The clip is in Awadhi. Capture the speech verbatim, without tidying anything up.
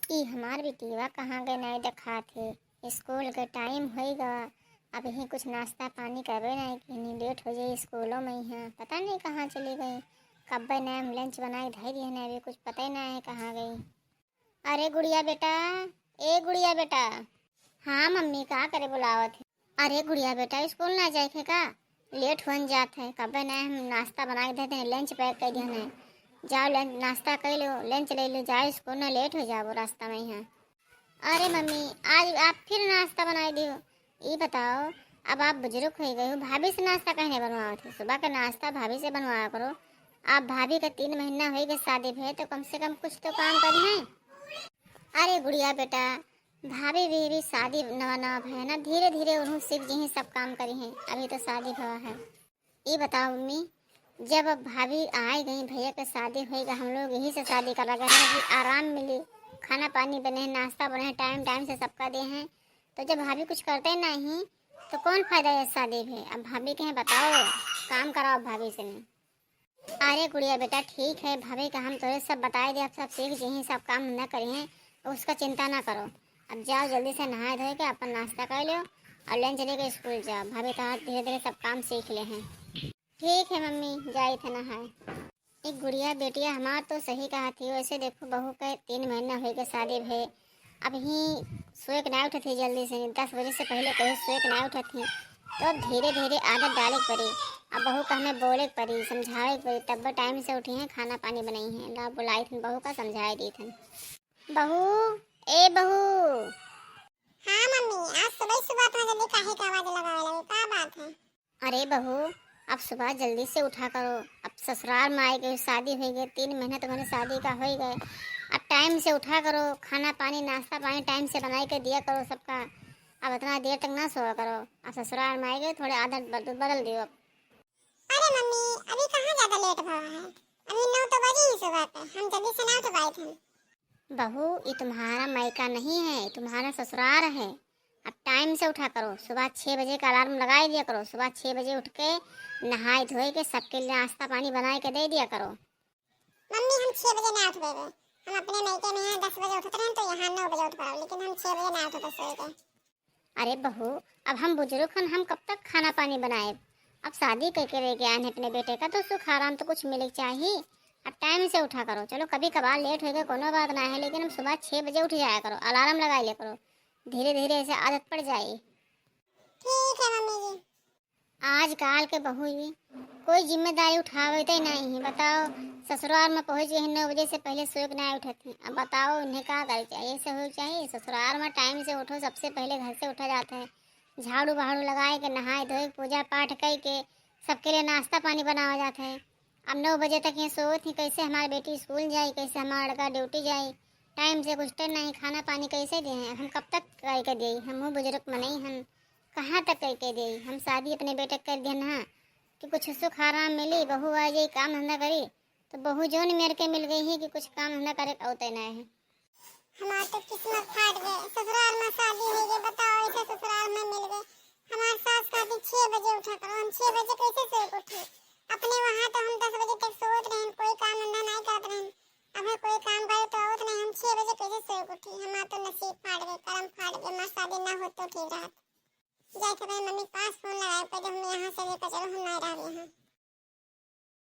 ई हमार बिटिया कहाँ गए, नाहीं देखात है। स्कूल के टाइम होइगा, अबहीं कुछ नाश्ता पानी करबे नाहीं किहनी, लेट होइ जाई स्कूलो में। यहाँ पता नाहीं कहाँ चली गई, कब्बे नाहीं हम लंच बनाए धइ दिहन, अभी कुछ पता ही नाहीं है कहाँ गई। अरे गुड़िया बेटा, ए गुड़िया बेटा। हाँ मम्मी, का करे बुलावत है? अरे गुड़िया बेटा, स्कूल ना जाए के का? लेट होन जात है, कब्बे नाहीं हम नाश्ता बनाए धइ देहन, लंच पैक कइ दिहन है। जाओ लंच, नाश्ता कइ लो, लंच लइ लो, जाओ स्कूल ना, लेट होइ जाबो रास्ता में यहाँ। अरे मम्मी, आज आप फिर नाश्ता बनाए दियो। ई बताओ, अब आप बुजुर्ग होइ गए हो, भाभी से नाश्ता काहे नाहीं बनवावत है? सुबह का नाश्ता भाभी से बनवाया करो। आप भाभी का तीन महीना होइ गए शादी भए, तो कम से कम कुछ तो काम करी हैं। अरे गुड़िया बेटा, भाभी भी, भी शादी नवा नवा भए ना, धीरे धीरे उन्हों सीख जइहीं, सब काम करी हैं, अभी तो शादी भवा है। ई बताओ मम्मी, जब अब भाभी आए गई, भैया के शादी होइगा, हम लोग यही से शादी करा गए हैं कि आराम मिली, खाना पानी बने, नाश्ता बने, टाइम टाइम से सबका दे हैं। तो जब भाभी कुछ करते नहीं तो कौन फायदा है शादी भी? अब भाभी के हैं बताओ, काम कराओ भाभी से नहीं। अरे गुड़िया बेटा, ठीक है, भाभी का हम तोरे सब बताए दे, आप सब सीख जइहीं, सब काम धंधा करी हैं, उसका चिंता ना करो। अब जाओ जल्दी से नहाए धोए के अपन नाश्ता कर लो और लंच लेके स्कूल जाओ। भाभी तो धीरे धीरे सब काम सीख ले हैं। ठीक है मम्मी, जाई थे नहाए। एक गुड़िया बेटिया हमार तो सही कहा थी, वैसे देखो बहू के तीन महीना होइ गए शादी भए, अबहीं सोए के नाहीं उठत ही जल्दी से, दस बजे से पहिले कहीं सोए के नाहीं उठत ही। तो अब धीरे धीरे आदत डाले के पड़ी, अब बहू का हमें बोले के पड़ी, समझावे के पड़ी, तब टाइम से उठी हैं, खाना पानी बनाई हैं। ला बुलाई थन बहू का, समझाए दी थन। बहू, ए बहू। हाँ मम्मी, आज सुबह सुबह इतना जल्दी काहे के आवाज लगावे लगे, का बात है? अरे बहू, अब सुबह जल्दी से उठा करो, अब ससुराल में आए गए, शादी होइ गए, तीन महीना तुम्हारे शादी का होइ गए, अब टाइम से उठा करो, खाना पानी नाश्ता पानी टाइम से बनाए के दिया करो सबका। अब इतना देर तक ना सोया करो, अब ससुराल में आए गए, थोड़े आदत बदल, बदल दियो अब। अरे मम्मी, अभी कहाँ ज्यादा लेट भवा है, अभी नौ तो बजी ही सुबह के, हम जल्दी से ना उठ पाए थे। बहू, ये तुम्हारा मायका नहीं है, ये तुम्हारा ससुराल है। अब टाइम से उठा करो, सुबह छः बजे का अलार्म लगाए दिया करो, सुबह छः बजे उठ के नहाए धोए के सबके लिए नाश्ता पानी बनाए के दे दिया करो। मम्मी, हम छः बजे ना उठ पाएबे, हम अपने मायके में हैं, दस बजे उठत रहन तो यहाँ नौ बजे उठ पाओ, लेकिन हम छः बजे ना उठ पाए सोए के। अरे बहू, अब हम बुजुर्ग हन, हम कब तक खाना पानी बनाएब? अब शादी करके लेके आए हैं अपने बेटे का, तो सुख आराम तो कुछ मिले के चाहिए। अब टाइम से उठा करो, चलो कभी कभार लेट होएगा, कोनो बात ना है, लेकिन हम सुबह छः बजे उठ जाया करो, अलार्म लगा लिया करो, धीरे धीरे ऐसे आदत पड़ जाए। ठीक है मम्मी जी। आजकल के बहू भी कोई जिम्मेदारी उठावते नहीं है। बताओ, ससुराल में पहुँच गए हैं, नौ बजे से पहले सोए के नहीं उठत हैं। अब बताओ, इन्हें का करे चाहिए? ऐसे हो चाहिए, ससुराल में टाइम से उठो, सबसे पहले घर से उठा जाता है, झाड़ू बहाड़ू लगाए के, नहाए धोए के, पूजा पाठ कइ के सबके लिए नाश्ता पानी बनावा जाता है। अब नौ बजे तक यहाँ सोवत ही, कैसे हमार बेटी स्कूल जाई, कैसे हमार लड़का ड्यूटी जाई? टाइम से कुछ तो नहीं, खाना पानी कैसे दे हैं? हम कब तक कइ के देई? हमहू बुजुर्ग मनई हन, कहाँ तक कइ के देई? हम शादी अपने बेटे के कर दिहन हाँ कि कुछ सुख आराम मिली, बहू आ जाई, काम धंधा करी, तो बहू जौन मेर के मिल गई है कि कुछ काम धंधा करे के औते ना है। हमार तो किस्मत फाट गए, ससुराल में शादी होइ गए, बताओ ऐसे ससुराल में मिल गए। हमार सास कहती छः बजे उठा करो, हम छः बजे कैसे सोए के उठी? अपने वहाँ तो हम दस बजे तक सोवत रहन, कोई काम धंधा नहीं करत रहन। अब हम कोई काम करे तो आवत नहीं, हम छः बजे कैसे सोए के उठी? हमार तो नसीब फाट गए, करम फाट गए, हमार शादी ना होत तो ठीक रहत। जाए के भाई मम्मी के पास फोन लगाए, पहले हम यहाँ से लेकर चलो, हम नहीं रह रहे हैं।